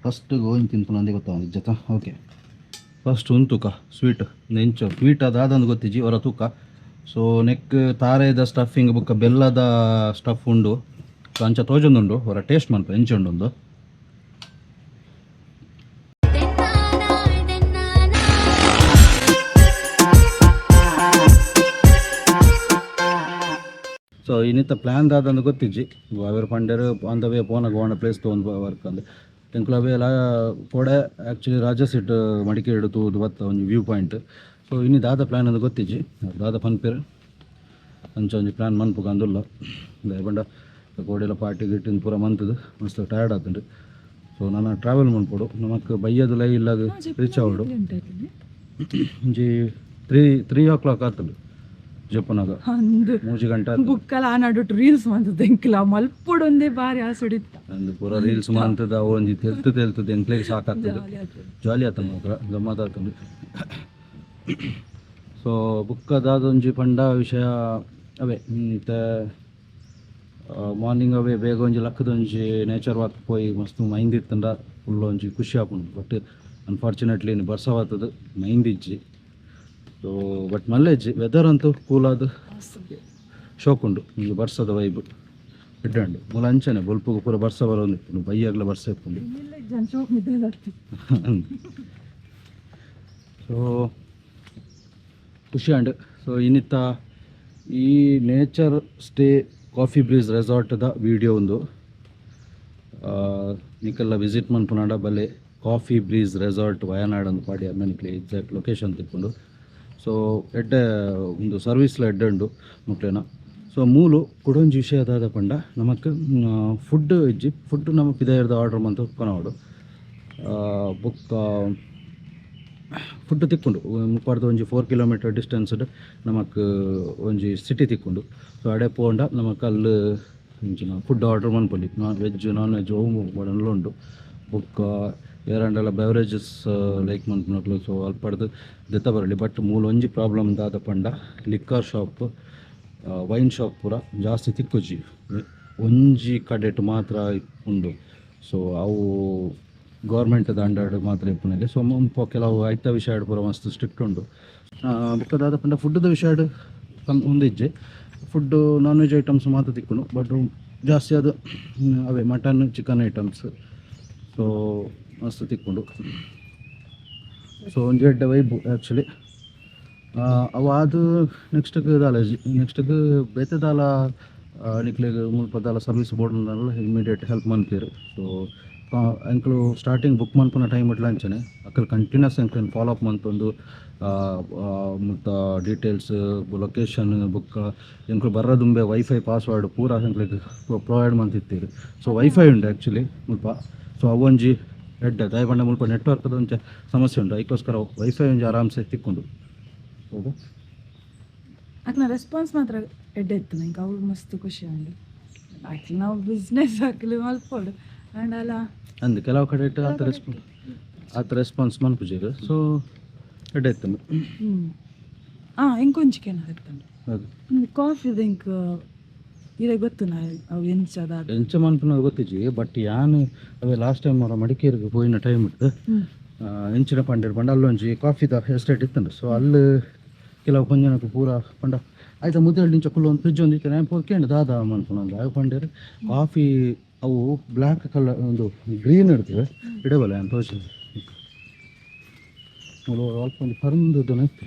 First Govinda ತಿನ್ಪುನ ಅಂದೇ ಗೊತ್ತಾಗ ಇಜ್ಜತ. Okay first ಉಂತುಕ sweet ಎಂಚ ಸ್ವೀಟ್ ಅದಾದಂದು ಗೊತ್ತಿಜ್ಜಿ ಹೊರ ತೂಕ. ಸೊ ನೆಕ್ ತಾರೆದ ಸ್ಟಫಿಂಗ್ ಬುಕ್ಕ ಬೆಲ್ಲದ ಸ್ಟಫ್ ಉಂಡು. ಸೊ ಅಂಚ ತೋಜೊಂದುಂಡು ಹೊರ ಟೇಸ್ಟ್ ಮನ್ಪ ಎಂಚ ಉಂಡು. ಸೊ ಇನ್ನಿತ್ತ ಪ್ಲ್ಯಾನ್ ದಾದಂದು ಗೊತ್ತಿಜ್ಜಿ. ಅವೇರು ಪಂಡೆರು ಆನ್ the way ಪೋನ ಗೋಣ ಪ್ಲೇಸ್ ತೊಗೊಂಡು ವರ್ಕ್ ಅಂದು ಎಂಕುಲು ಅವೆಲ ಕೋಡೆ ಆ್ಯಕ್ಚುಲಿ ರಾಜ ಸೀಟ್ ಮಡಿಕೇರಿ ತೂದು ಬತ್ತ ಒಂಜಿ ವ್ಯೂ ಪಾಯಿಂಟ್. ಸೊ ಇನ್ನು ದಾದ ಪ್ಲ್ಯಾನ್ ಅಂದು ಗೊತ್ತಿಜ್ಜಿ, ದಾದ ಪನ್ಪೇರು ಅಂಚ ಒಂಜಿ ಪ್ಲ್ಯಾನ್ ಮನ್ಪುಗ ಅಂದುಲ್ಲ. ಪಂಡ ಕೋಡೆಲ ಪಾರ್ಟಿ ಗಿಟ್ಟಿನ ಪೂರ ಮಂತದು ಮಸ್ತ್ ಟಯರ್ಡ್ ಆತುಂಡು. ಸೊ ನಾನು ಟ್ರಾವೆಲ್ ಮನ್ಪೊಡು ನಮಕ್ ಬಯ್ಯದಲ ಇಲ್ಲಾಗ ರೀಚ್ ಆವಡು ಒಂಜಿ ತ್ರೀ ಓ ಕ್ಲಾಕ್ ಆತುಂಡು ಜಪ್ಪನಾಗ ಅಂದು ಮೂಜಿ ಗಂಟೆ ಬುಕ್ಕಲ ಆ ನಡುಟ್ ರೀಲ್ಸ್ ಮಂತದ ಎಂಕ್ಲ ಮಲ್ಪೊಡೊಂದೇ ಬಾರಿ ಆಸುಡಿತ್ತ. ಅಂದು ಪೂರ ರೀಲ್ಸ್ ಮಂತದ ಅವು ಒಂಜಿ ತೆಲ್ತು ತೆಲ್ತದ ಎಂಕ್ಲೆಗ್ ಸಾಕಾಗ್ತದೆ. ಜಾಲಿ ಆತಂದು ಮಾತ್ರ ಗಮ್ಮತ್ ಆತಂದು. ಸೊ ಬುಕ್ಕ ದಾದೊಂಜಿ ಪಂಡ ವಿಷಯ ಅವೇ ಇತ್ತೆ ಮಾರ್ನಿಂಗ್ ಅವೇ ಬೇಗ ಒಂಜಿ ಲಕ್ಕದೊಂಜಿ ನೇಚರ್ ವಾಕ್ ಪೋಯಿ ಮಸ್ತ್ ಮೈಂದ್ ಇತ್ತಂಡ ಫುಲ್ ಒಂಜಿ ಖುಷಿ ಆಪುಂಡು. ಬಟ್ ಅನ್ಫಾರ್ಚುನೇಟ್ಲಿ ಇನ್ನು ಬರ್ಸವಾತದ ಮೈಂದ್ ಇಜ್ಜಿ. ಸೊ ಬಟ್ ಮಲ್ಲೆಜ್ಜಿ ವೆದರ್ ಅಂತೂ ಕೂಲ್ ಆದ್ ಶೋಕ್ ಉಂಡು. ಒಂಜಿ ಬರ್ಸದ ವೈಬ್ ಎಡ್ಡೆ ಉಂಡು. ಮೂಲ ಅಂಚನೆ ಬೊಲ್ಪುಗು ಪೂರ ಬರ್ಸ ಬರೋದು ಇಪ್ಪುಂಡು, ಬಯ್ಯಾಗ್ಲ ಬರ್ಸ ಇಪ್ಪುಂಡು. ಸೊ ಖುಷಿ ಆಂಡ್. ಸೊ ಇನ್ನಿತ್ತ ಈ ನೇಚರ್ ಸ್ಟೇ ಕಾಫಿ ಬ್ರೀಸ್ ರೆಸಾರ್ಟ್ದ ವಿಡಿಯೋ ಒಂದು ನಿಕಲ್ಲ ವಿಸಿಟ್ ಮನ್ಪುನಾಡ ಬಲೆ ಕಾಫಿ ಬ್ರೀಸ್ ರೆಸಾರ್ಟ್ ವಯನಾಡ್ ಅಂದ್ ಪಾಡಿ ಅನ್ನ ನಿಕ್ಲೆ ಎಕ್ಸಾಕ್ಟ್ ಲೊಕೇಶನ್ ತಿಕ್ಕೊಂಡು. ಸೊ ಎಡ್ಡೆ ಒಂದು ಸರ್ವಿಸ್ಲ ಎಡ್ಡೆ ಉಂಡು ಮುಕ್ಲೆನ. ಸೊ ಮೂಲು ಕುಡೊಂಜಿ ವಿಷಯ ದಾದ ಪಂಡ ನಮಕ್ ಫುಡ್ ಇಜ್ಜಿ. ಫುಡ್ ನಮಕ್ ಪಿದಾಯಿರ್ದ್ ಆರ್ಡರ್ ಮಂತ್ ಕೊನೊಡು. ಬೊಕ್ಕ ಫುಡ್ ತಿಕ್ಕುಂಡು ಮುಪ್ಪಾರ್ದ ಒಂಜಿ 4 ಕಿಲೋಮೀಟರ್ ಡಿಸ್ಟೆನ್ಸ್ಡ್ ನಮಕ್ ಒಂಜಿ ಸಿಟಿ ತಿಕ್ಕುಂಡು. ಸೊ ಅಡೆ ಪೋಂಡ ನಮಕ್ ಅಲ್ಲು ಇಂಚಿನ ಫುಡ್ ಆರ್ಡರ್ ಮನ್ಪೊಲಿ. ನಾನ್ ವೆಜ್ ನಾನ್ ವೆಜ್ ಒವು ಬೋಡಂಡಲ ಉಂಡು. ಬೊಕ್ಕ ಏರಾಂಡಲ ಬೆವರೇಜಸ್ ಲೈಕ್ ಮನ್ಪುನಕ್ಲು ಸೊ ಅಲ್ಪಡ್ದು ದೆತ್ತ ಬರಲಿ. ಬಟ್ ಮೂಲು ಒಂಜಿ ಪ್ರಾಬ್ಲಮ್ ದಾದ ಪಂಡ ಲಿಕ್ಕರ್ ಶಾಪ್ ವೈನ್ ಶಾಪ್ ಪೂರ ಜಾಸ್ತಿ ತಿಕ್ಕುಜಿ, ಒಂಜಿ ಕಡೆಟ್ ಮಾತ್ರ ಉಂಡು. ಸೊ ಅವು ಗೌರ್ಮೆಂಟ್ ಅಂಡರ್ ಮಾತ್ರ ಇಪ್ಪುನಲ್ಲಿ. ಸೊ ಮುಲ್ಪ ಕೆಲವು ಐತ ವಿಷಯ ಪೂರ ಮಸ್ತ್ ಸ್ಟ್ರಿಕ್ಟ್ ಉಂಡು. ಬೊಕ್ಕ ದಾದ ಪಂಡ ಫುಡ್ದ ವಿಷಯ ಉಂದಿಜ್ಜಿ. ಫುಡ್ ನಾನ್ ವೆಜ್ ಐಟಮ್ಸ್ ಮಾತ್ರ ತಿಕ್ಕುಂಡು. ಬಟ್ ಜಾಸ್ತಿ ಅದು ಅವೇ ಮಟನ್ ಚಿಕನ್ ಐಟಮ್ಸ್ ಸೊ ಮಸ್ತ್ ತಿಕ್ಕುಂಡು. ಸೊ ಒಂಜಿ ಎಡ್ಡೆ ವೈಬ್ ಆ್ಯಕ್ಚುಲಿ. ಅವು ಅದು ನೆಕ್ಸ್ಟ್ಗೆ ದಾಲ ನೆಕ್ಸ್ಟ್ಗೆ ಬೇತೆ ದಾಲ ನಿಕ್ಲೆಗ್ ಮುಲ್ಪ ದಾಲ ಸರ್ವಿಸ್ ಬೋರ್ಡ್ ಇಮಿಡಿಯೇಟ್ ಹೆಲ್ಪ್ ಮನ್ಪೇರು. ಸೊ ಎಂಕುಲು ಸ್ಟಾರ್ಟಿಂಗ್ ಬುಕ್ ಮನ್ಪುನ ಟೈಮ್ ಇಟ್ಲ ಅಂಚನೆ ಅಕಲ್ ಕಂಟಿನ್ಯೂಸ್ ಎಂಕ್ಲೆನ್ ಫಾಲೋ ಅಪ್ ಮಂತೊಂದು ಮುತ್ತ ಡೀಟೇಲ್ಸ್ ಲೊಕೇಶನ್ ಬುಕ್ ಎಂಕುಲು ಬರ್ರ ದುಂಬೆ ವೈಫೈ ಪಾಸ್ವರ್ಡ್ ಪೂರ ಎಂಕ್ಲೆಗ್ ಪ್ರೊವೈಡ್ ಮಂತಿತ್ತೀರು. ಸೊ ವೈಫೈ ಉಂಡು ಆ್ಯಕ್ಚುಲಿ ಮುಲ್ಪ. ಸೊ ಅವೊಂಜಿ ಎಡ್ಡೆ ದಾಯೆ ಪಂಡ ಮುಲ್ಪ ನೆಟ್ವರ್ಕ್ದ ಒಂಚ ಸಮಸ್ಯೆ ಉಂಟು, ಐಕೋಸ್ಕರ ವೈಫೈ ಒಂಜಿ ಆರಾಮ್ಸೆ ತಿಕ್ಕುಂಡು. ಹೌದು ಅಕ್ನ ರೆಸ್ಪಾನ್ಸ್ ಮಾತ್ರ ಎಡ್ಡೆ ಇತ್ತು ನಂಗೆ, ಅವು ಮಸ್ತ್ ಖುಷಿ ಆಂಡ್. ಆಕ್ಚುಲಿ ನಾವು ಬಿಸ್ನೆಸ್ ಹಾಕಲಿ ಮಲ್ಪೊಡು ಆಂಡ್ ಅಲ್ಲ. ಅಂದ್ ಕೆಲವು ಕಡೆ ಆತ ರೆಸ್ಪಾನ್ಸ್ ಆತ ರೆಸ್ಪಾನ್ಸ್ ಮನ್ಪುಜೆರ್. ಸೊ ಎಡ್ಡೆ ಇತ್ತು. ಹಾಂ ಎಂಕೊಂಜಿ ಕೇನಾಗಿತ್ತಂಡು ಹೌದು ಕಾಫಿದ ಎಂಕ್ ಇರೆ ಗೊತ್ತು ನಾ ಅವು ಎಂಚ ದಾದ ಎಂಚ ಮನ್ಪುನ ಗೊತ್ತಿಜ್ಜಿ. ಬಟ್ ಯಾನ್ ಅವೇ ಲಾಸ್ಟ್ ಟೈಮ್ ಅವರ ಮಡಿಕೇರಿಗೆ ಪೋಯಿನ ಟೈಮ್ ಇತ್ತು ಎಂಚಿನ ಪಂಡೆರ್ ಪಂಡ ಅಲ್ಲೊಂಜಿ ಕಾಫಿದ ಎಸ್ಟೇಟ್ ಇತ್ತುಂಡು. ಸೊ ಅಲ್ಲಿ ಕೆಲವು ಕೊಂಜನಕ್ಕೆ ಪೂರ ಪಂಡ ಆಯ್ತಾ ಮುದ್ದೆಡ್ ಇಂಚ ಕುಲ್ಲೊಂದು ಫ್ರಿಜ್ ಒಂದು ಇತ್ತು. ನಾನು ಪೋದು ದಾದ ಮನ್ಪುನ ಅವು ಪಂಡೆರ್ ಕಾಫಿ ಅವು ಬ್ಲ್ಯಾಕ್ ಕಲರ್ ಒಂದು ಗ್ರೀನ್ ಇಡ್ತದೆ ಇಡಬಲ್ಲ ಅಂತ ತೋರಿಸಿದೆ. ಮೂಲು ಅಲ್ಪ ಒಂಜಿ ಪರಂದು ಇತ್ತು.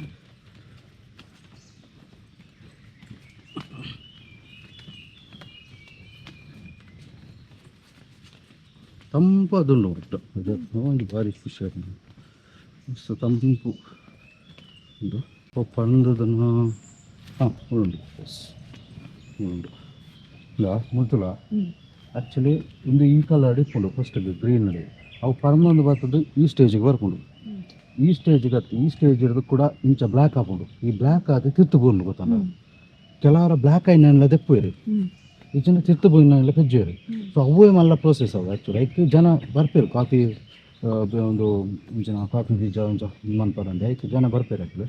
ತಂಪಾದುಂಡು ಒಟ್ಟು ಅದು ಒಂಜಿ ಭಾರಿ ಖುಷಿ ಆಪುಂಡು ಮಸ್ತ್ ತಂಪು ಉಂಡು. ಪಂದದನ ಹಾಂ ಉಂಡು ಎಸ್ ಉಂಡು ಇಲ್ಲ ಮುಲ್ತುಲ. ಆ್ಯಕ್ಚುಲಿ ಇಂದು ಈ ಕಲರ್ ಇಪ್ಪುಂಡು ಫಸ್ಟ್ ಗ್ರೀನ್ ಅವು ಪರ್ಮಂದು ಬರ್ತದೆ ಈ ಸ್ಟೇಜಿಗೆ ಬರ್ಪುಂಡು. ಈ ಸ್ಟೇಜಿಗೆ ಅತ್ತು ಈ ಸ್ಟೇಜ್ ಇರೋದು ಕೂಡ ಇಂಚ ಬ್ಲ್ಯಾಕ್ ಆಪುಂಡು. ಈ ಬ್ಲ್ಯಾಕ್ ಆದ್ ತಿರ್ತು ಬೂರ್ಂಡು ಗೊತ್ತಲ್ಲ. ಕೆಲವರ ಬ್ಲ್ಯಾಕ್ ಆಯಿನೆಲ್ಲ ದೆಪ್ಪುವೆರ್, ಈ ಜನ ತಿರ್ತು ಪೋಯಿನೆಲ್ಲ ಪೆಜ್ಜುವೆರ್. ಸೊ ಅವೇ ಮಲ್ಲ ಪ್ರೋಸೆಸ್ ಅವು ಆ್ಯಕ್ಚುಲಿ. ಐಕ್ ಜನ ಬರ್ಪೇರು ಕಾಫಿ ಒಂದು ಇಂಚಿನ ಕಾಫಿ ಬೀಜ ಒಂಚ ಮನ್ಪರಂದೆ ಐಕ್ ಜನ ಬರ್ಪೇರು ಆ್ಯಕ್ಚುಲಿ.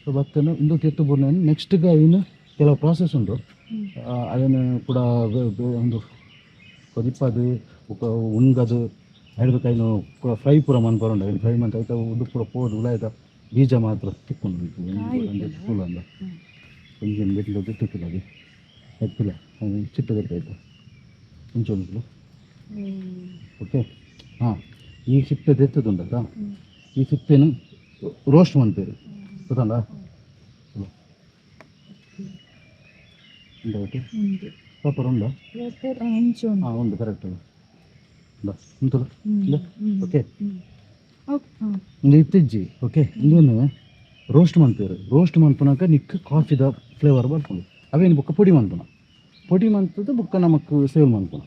ಸೊ ಬತ್ತನ ಇಂದು ತಿರ್ತು ಬೂರ್ನ ನೆಕ್ಸ್ಟ್ಗೆ ಐನು ಕೆಲವು ಪ್ರಾಸೆಸ್ ಉಂಟು. ಅದನ್ನು ಕೂಡ ಒಂದು ಕೊದಿಪ್ಪದು ಬೊಕ್ಕ ಉಣ್ಗದು ಐದು ಕೈನು ಫ್ರೈ ಪೂರ ಮನ್ಪರುಂಡು. ಐನು ಫ್ರೈ ಮಂತ ಐತ ಉಂದು ಪೂರ ಪೋದು ಉಲಾಯ್ದ ಬೀಜ ಮಾತ್ರ ತಿಕ್ಕುಂಡು. ಫುಲ್ ಅಂದ ಒಂಜಿ ಬೆಟ್ಲು ತಿಕ್ಕಿಲ್ಲ, ಅದು ಎತ್ತಿಲ್ಲ, ಚಿಕ್ಕ ಆಯ್ತು ಇಂಚ ಉಂಟು. ಓಕೆ, ಹಾಂ, ಈ ಸಿಪ್ಪೆ ದೆತ್ತದುಂಡತ್ತ, ಈ ಸಿಪ್ಪೆನು ರೋಸ್ಟ್ ಮನ್ಪೇರು, ಗೊತ್ತಲ್ಲ? ಉಂಟು. ಉಂಟು. ಪ್ರಾಪರ್ ಉಂಡಾ? ಇಂಚ ಉಂಟು. ಹಾಂ, ಉಂಟು, ಕರೆಕ್ಟ್ ಉಂಡ ಉಂಟಲ್ಲ? ಓಕೆ. ಓಕೆ. ಇಂದು ಇತ್ತಿಜ್ಜಿ. ಓಕೆ, ಇಂದೆನು ರೋಸ್ಟ್ ಮನ್ಪೇರು. ರೋಸ್ಟ್ ಮನ್ಪುನಕ ನಿಕ್ ಕಾಫಿದ ಫ್ಲೇವರ್ ಬರ್ಪುಂಡು. ಅವೇನು ಬೊಕ್ಕ ಪೊಡಿ ಮನ್ಪುನ, ಪೊಡಿ ಮಂತದ್ದು ಬೊಕ್ಕ ನಮಕ್ ಸೇವ್ ಮನ್ಪುನ.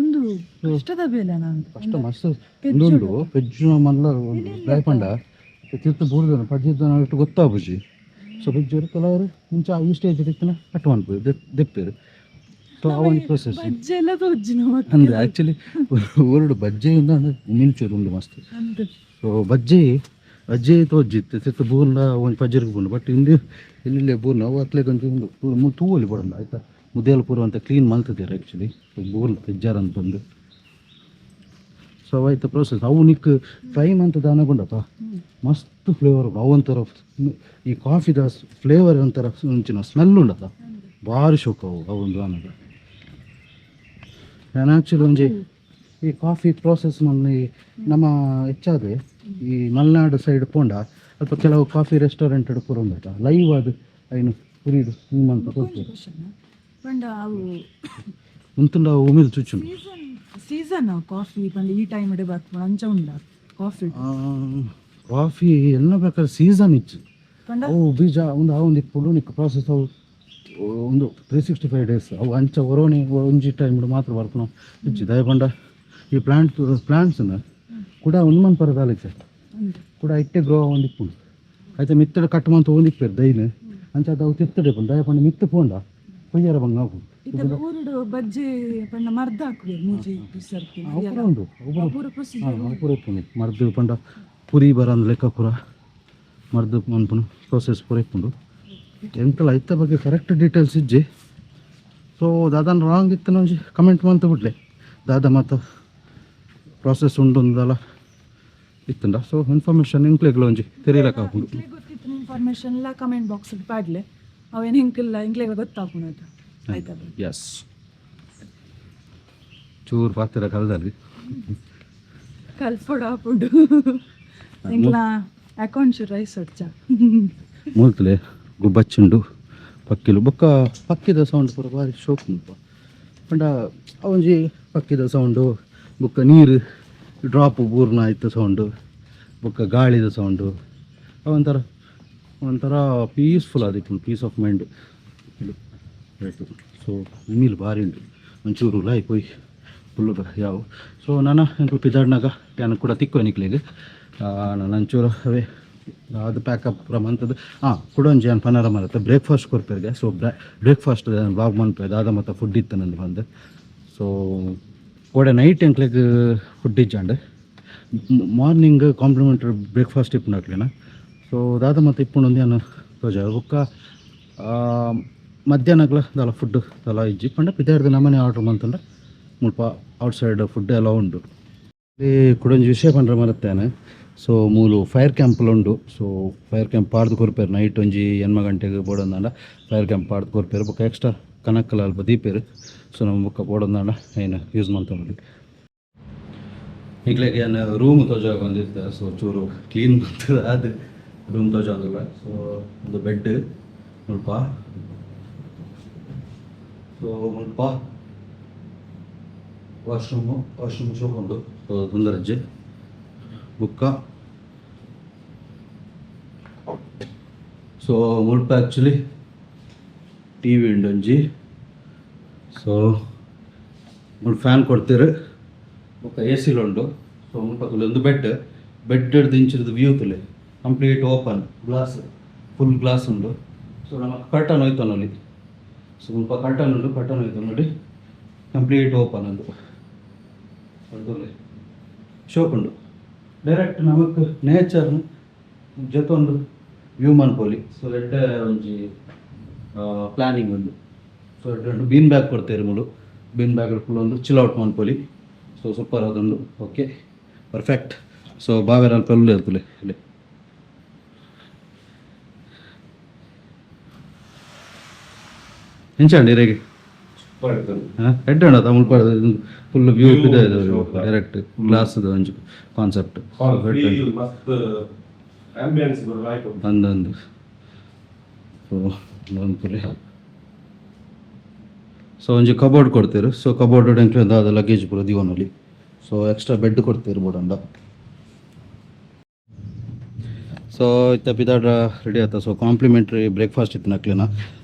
ಒಂದು ಕಷ್ಟದ ಬೇಲೆ ನಾನು. ಕಷ್ಟ ಮಸ್ತ್ ಉಂಡು. ಪೆಜ್ಜು ಮಲ್ಲ ದಾಯಪಂಡ ತಿರ್ತು ಬೂರ್ದನ ಪಜ್ಜಿದ ಇಟ್ಟು ಗೊತ್ತಾಪುಜಿ. ಸೊ ಪೆಜ್ಜು ಕೆಲವರು ಇಂಚ ಈ ಸ್ಟೇಜ್ ಇತ್ತಿನ ಕಟ್ ಮನ್ಪುದು ದೆಪ್ಪೇರು. ಸೊ ಆ ಒಂದು ಪ್ರೊಸೆಸ್. ಬಜ್ಜೆ ಎಲ್ಲ ತೋಜ್ಜಿ ನಮಕ್. ಅಂದ್ರೆ ಆ್ಯಕ್ಚುಲಿ ಊರುಡು ಬಜ್ಜೆ ಉಂಡು ಅಂದ್ರೆ ಮಿಲ್ಚೂರು ಉಂಡು ಮಸ್ತ್. ಅಂದ್. ಸೊ ಬಜ್ಜೆ ಬಜ್ಜೆ ತೋಜ್ಜಿತ್ತು ತಿರ್ತು ಬೂರ್ನ ಒಂಜಿ ಪಜ್ಜಿರ್ಗ್ ಬೂರ್ನ. ಬಟ್ ಇಂದು ಇಲ್ಲಿ ಬೂರ್ನ ಅವು ಅತ್ಲೆಗ್ ಒಂಜಿ ಉಂಡು ತೂವೊಲಿ ಬೋಡಂದ ಆಯ್ತಾ. ಮುದೇಲ್ ಪೂರ ಅಂತ ಕ್ಲೀನ್ ಮಲ್ತದೇರು ಆ್ಯಕ್ಚುಲಿ ಬೂರ್ನ ಪೆಜ್ಜಾರ್ ಅಂತ ಬಂದು. ಸೊ ಅವಾಯ್ತ ಪ್ರೋಸೆಸ್. ಅವು ನಿಕ್ ಫ್ರೈ ಮಂತ್ ದಾನಗುಂಡಪ್ಪ ಮಸ್ತ್ ಫ್ಲೇವರ್. ಅವು ಒಂಥರ ಈ ಕಾಫಿದ ಫ್ಲೇವರ್ ಒಂಥರ ಒಂಚಿನ ಸ್ಮೆಲ್ ಉಂಡತ, ಭಾರಿ ಶೋಕ ಅವು. ಅವು ಒಂದು ಆನಗ ನಾನು ಆ್ಯಕ್ಚುಲಿ ಒಂಜಿ ಈ ಕಾಫಿ ಪ್ರೋಸೆಸ್ ಮಲ್ಲಿ ನಮ್ಮ ಹೆಚ್ಚಾದ ಈ ಮಲೆನಾಡು ಸೈಡ್ ಪೋಂಡ ಅಲ್ಪ ಕೆಲವು ಕಾಫಿ ರೆಸ್ಟೋರೆಂಟ್ ಪೂರ ಉಂಡತ, ಲೈವ್ ಅದು ಐನು ಪುರಿಡು ಹಿಂಗೆ ಅಂತ ಒಂಜಿ ಕೊಡ್ತಾರೆ. ಕ್ವಶನ್ ಪಂಡ ಅವು ಉಂತುಂಡ ಉಮಿಲ್ ಚುಚ್ಚುಂಡು. ಸೀಸನ್ ಸೀಸನ್ ಕಾಫಿ ಪಂಡ ಈ ಟೈಮ್ ಇಡೆ ಬರ್ಪುಂಡು ಅಂಚ ಉಂಡ ಕಾಫಿ? ಕಾಫಿ ಎಲ್ಲ ಪ್ರಕಾರ ಸೀಸನ್ ಇಚ್ಚು. ಪಂಡ ಅವು ಬೀಜ ಒಂದು ಆ ಒಂದು ಇಪ್ಪುಂಡು ನಿಕ್ ಪ್ರಾಸೆಸ್. ಅವು ಒಂದು 365 ಡೇಸ್ ಅವು ಅಂಚ ಒರೋಣಿ ಒಂಜಿ ಟೈಮ್ ಮಾತ್ರ ಬರ್ಪುನ ಇಜ್ಜಿ. ದಯಪಂಡ ಈ ಪ್ಲಾಂಟ್ಸ್ನ ಕೂಡ ಒಂದು ಮನ್ಪರ ದಾಲಿಚೆ. ಉಂಟು. ಕೂಡ ಇಟ್ಟೆ ಗ್ರೋ ಒಂದು ಇಪ್ಪುಂಡು ಐತೆ. ಮಿತ್ತಡ ಕಟ್ ಮಂತ ಒಂದು ಇಪ್ಪೇರು ದೈನ್ ಅಂಚ ಅದು ಅವು ತಿತ್ತಡೆ ಇಪ್ಪುಂಡು. ದಯಪಂಡ ಮಿತ್ತು ಪೋಂಡ ಕೊಯ್ಯರ ಬಂಗ ಆಪುಂಡು. ಇತ್ತೆ ಊರುಡು ಬಜ್ಜೆ ಪಂಡ ಮರ್ದ್ ಹಾಕುವೆರ್ ಮೂಜಿ ಬಿಸರ್ತಿ. ಅವು ಪೂರ ಉಂಡು, ಅವು ಪೂರ. ಪೂರ ಪ್ರೊಸೀಜರ್. ಹಾಂ, ಅವು ಪೂರ ಇಪ್ಪುಂಡು. ಮರ್ದು ಪಂಡ ಪುರಿ ಬರಂದ್ ಲೆಕ್ಕ ಪೂರ ಮರ್ದು ಮನ್ಪುನು ಪ್ರೋಸೆಸ್ ಪೂರ ಇಪ್ಪುಂಡು. ಎಂಕಲ ಐತ ಬಗ್ಗೆ ಕರೆಕ್ಟ್ ಡೀಟೇಲ್ಸ್ ಇಜ್ಜಿ. ಸೊ ದಾದಾನ ರಾಂಗ್ ಇತ್ತು ಒಂಜಿ ಕಮೆಂಟ್ ಮಂತ ಬಿಡ್ಲೆ. ದಾದ ಮಾತ ಪ್ರಾಸೆಸ್ ಉಂಡು ಅಂದಲ ಇತ್ತುಂಡ, ಸೊ ಇನ್ಫಾರ್ಮೇಷನ್ ಎಂಕ್ಲೆಗ್ಲ ಒಂಜಿ ತೆರಿಯಲಕ್ಕ ಆಪುಂಡು. ಎಂಕ್ಲೆಗ್ ಗೊತ್ತಿತ್ತು ಇನ್ಫಾರ್ಮೇಷನ್ ಎಲ್ಲ ಕಮೆಂಟ್ ಬಾಕ್ಸ್ ಪಾಡ್ಲೆ. ಅವೇನು ಎಂಕಿಲ್ಲ, ಎಂಕ್ಲೆಗ್ ಗೊತ್ತಾಪುಂಡು ಅದು ಆಯ್ತಾ? ಎಸ್, ಚೂರು ಪಾತ್ರ ಕಲ್ದಲ್ಲಿ. ಕಲ್ಪೊಡು ಆಪುಂಡು. ಎಂಕ್ಲ ಅಕೌಂಟ್ ರೈಸ್ ಒಡ್ಚ. ಮೂಲ್ತಲೆ ಗುಬ್ಬಚ್ಚುಂಡು, ಪಕ್ಕಿಲು. ಬೊಕ್ಕ ಪಕ್ಕಿದ ಸೌಂಡ್ ಪೂರ ಭಾರಿ ಶೋಕು ಉಂಟು. ಪಂಡ ಒಂಜಿ ಪಕ್ಕಿದ ಸೌಂಡು, ಬೊಕ್ಕ ನೀರು ಡ್ರಾಪ್ ಬೂರ್ನ ಇತ್ತ ಸೌಂಡು, ಬೊಕ್ಕ ಗಾಳಿದ ಸೌಂಡು, ಒಂಥರ ಒಂಥರ ಪೀಸ್ಫುಲ್ ಆದಿಪ್ಪುಂಡು, ಪೀಸ್ ಆಫ್ ಮೈಂಡ್. ಸೊ ಉಮಿಲ್ ಭಾರಿ ಉಂಟು. ಒಂಚೂರು ಉಲಾಯಿ ಪೋಯಿ ಫುಲ್ಲು ಯಾವು. ಸೊ ನಾನು ಎಂಕುಲು ಪಿದಾಡ್ನಾಗ ಯಾನ್ ಕೂಡ ತಿಕ್ಕುವೆ ನಿಕ್ಲೆಗ್. ನಾನು ಒಂಚೂರು ಅವೇ ಅದು ಪ್ಯಾಕಪ್ ಪೂರ ಮಂತದ್ದು. ಹಾಂ, ಕುಡ ಒಂಜಿ ಯಾನ್ ಪನಾರ ಮರತ್ತ ಬ್ರೇಕ್ಫಾಸ್ಟ್ ಕೊರ್ಪೆರ್ಗೆ. ಸೊ ಬ್ರೇಕ್ಫಾಸ್ಟ್ ವ್ಲಾಗ್ ಮನ್ಪೆ, ದಾದ ಮತ್ತು ಫುಡ್ ಇತ್ತು ನಂದು ಬಂದು. ಸೊ ಕೋಡೆ ನೈಟ್ ಎಂಕ್ಲೆಗ್ ಫುಡ್ ಇಜ್ಜಾಂಡ್. ಮಾರ್ನಿಂಗ್ ಕಾಂಪ್ಲಿಮೆಂಟರಿ ಬ್ರೇಕ್ಫಾಸ್ಟ್ ಇಪ್ಪುಂಡು ಅಕ್ಲೆನ. ಸೊ ದಾದ ಮತ್ತು ಇಪ್ಪುಂಡು ಒಂದು ಯಾನ್ ತೋಜ. ಬೊಕ್ಕ ಮಧ್ಯಾಹ್ನಗ್ಲ ದಾಲ ಫುಡ್ ದಾಲ ಇಜ್ಜಿ. ಪಂಡ ಪಿದಾಡ್ದು ನಮ್ಮನೆ ಆರ್ಡ್ರ್ ಮಂತಂಡ ಮುಲ್ಪ ಔಟ್ಸೈಡ್ ಫುಡ್ ಎಲ್ಲ ಉಂಡು. ಇಲ್ಲಿ ಕುಡೊಂಜಿ ವಿಷಯ ಪಂಡ್ರೆ ಮರತ್ತೇನೆ. ಸೊ ಮೂಲು ಫೈರ್ ಕ್ಯಾಂಪ್ಲ ಉಂಡು. ಸೊ ಫೈರ್ ಕ್ಯಾಂಪ್ ಪಾಡ್ದು ಕೊರ್ಪೇರು. ನೈಟ್ ಒಂಜಿ 8 ಗಂಟೆಗೆ ಬೋಡೊಂದಾಂಡ ಫೈರ್ ಕ್ಯಾಂಪ್ ಪಾಡ್ದು ಕೊರ್ಪೇರು. ಬೊಕ್ಕ ಎಕ್ಸ್ಟ್ರಾ ಕನಕ್ಕಲ ಅಲ್ಪ ದೀಪೇರು. ಸೊ ನಮ್ಮ ಬೊಕ್ಕ ಬೋಡೊಂದಾಂಡ ಐನ್ ಯೂಸ್ ಮಂತೊನೊಲಿ. ನಿಕ್ಲೆಗ್ ಯಾನ್ ರೂಮ್ ತೋಜಾಗ ಬಂದಿತ್ತೆ. ಸೊ ಚೂರು ಕ್ಲೀನ್ ಮಂತದ ಅದು ರೂಮ್ ತೋಜಾಂದಿಲ್ಲ. ಸೊ ಒಂದು ಬೆಡ್ ಮುಲ್ಪ. ಸೊ ಮುಲ್ಪ ವಾಶ್ರೂಮು. ವಾಶ್ರೂಮ್ ಶೋಕ್ ಉಂಡು. ಸೊ ತೊಂದರಜ್ಜಿ. ಬುಕ್ಕ ಸೊ ಮುಲ್ಪ ಆ್ಯಕ್ಚುಲಿ ಟಿವಿ ಉಂಡು ಒಂಜಿ. ಸೊ ಮುಲ್ಪ ಫ್ಯಾನ್ ಕೊಡ್ತೀರು, ಬೊಕ್ಕ ಎ ಸಿಲು ಉಂಡು. ಸೊ ಮುಲ್ಪ ತೂಲೆ ಒಂದು ಬೆಡ್. ಬೆಡ್ ಹಿಡ್ದು ಇಂಚಿರ್ದು ವ್ಯೂ ತೂಲೆ, complete open glass, full glass ಉಂಡು. ಸೊ ನಮ್ಮ ಕರ್ಟನ್ ಹೋಯ್ತು ನೋಡಿ. ಸೊ ಮುಲ್ಪ ಕರ್ಟನ್ ಉಂಡು, ಕರ್ಟನ್ ಹೋಯ್ತು ನೋಡಿ. ಕಂಪ್ಲೀಟ್ ಓಪನ್ ಉಂಡು ತೂಲೆ, ಶೋಕ್ ಉಂಡು. ಡೈರೆಕ್ಟ್ ನಮಕ್ ನೇಚರ್ ಜೊತೆ ವ್ಯೂ ಮನ್ಪೊಲಿ. ಸೊ ಎಡ್ಡೆ ಒಂಜಿ ಪ್ಲಾನಿಂಗ್ ಉಂಡು. ಸೊ ಎಡ್ಡೆ ಉಂಡು. ಬೀನ್ ಬ್ಯಾಗ್ ಕೊಡ್ತೇರು ಮುಲು. ಬೀನ್ ಬ್ಯಾಗ್ ಫುಲ್ ಒಂದು ಚಿಲ್ ಔಟ್ ಮನ್ಪೊಲಿ. ಸೊ ಸೂಪರ್ ಆದುಂಡು. ಓಕೆ. ಪರ್ಫೆಕ್ಟ್. ಸೊ ಬಾವೆರ್ ಅಲ್ಪ ಉಲ್ಲೆರ್ ತೂಲೆ ಇಲ್ಲಿ. ಎಂಚ ಇರೆಗೆ? ಎಡ್ಡೆ ಉಂಡು ಮುಲ್ಪ, ಫುಲ್ ವ್ಯೂ ಇದೆ, ಡೈರೆಕ್ಟ್ ಗ್ಲಾಸ್ ಒಂಜಿ ಕಾನ್ಸೆಪ್ಟ್. ಮಸ್ತ್ ಆಂಬಿಯನ್ಸ್. ಅಂದ್ ಅಂದ್. ಸೊ ಒಂಪುಲೆ. ಸೊ ಒಂಜಿ ಕಬೋರ್ಡ್ ಕೊಡ್ತೇರು. ಸೊ ಕಬೋರ್ಡ್ ಎಂಕ್ಲೆ ದಾದ ಲಗೇಜ್ ಪೂರ ದೀವೊನೊಲಿ. ಸೊ ಎಕ್ಸ್ಟ್ರಾ ಬೆಡ್ ಕೊಡ್ತೇರು ಬೋಡಂಡ. ಸೊ ಇತ್ತ ಪಿದಾಡ ರೆಡಿ ಆತ. ಸೊ ಕಾಂಪ್ಲಿಮೆಂಟ್ರಿ ಬ್ರೇಕ್ಫಾಸ್ಟ್ ಇತ್ತು ನಕ್ಲೆನ.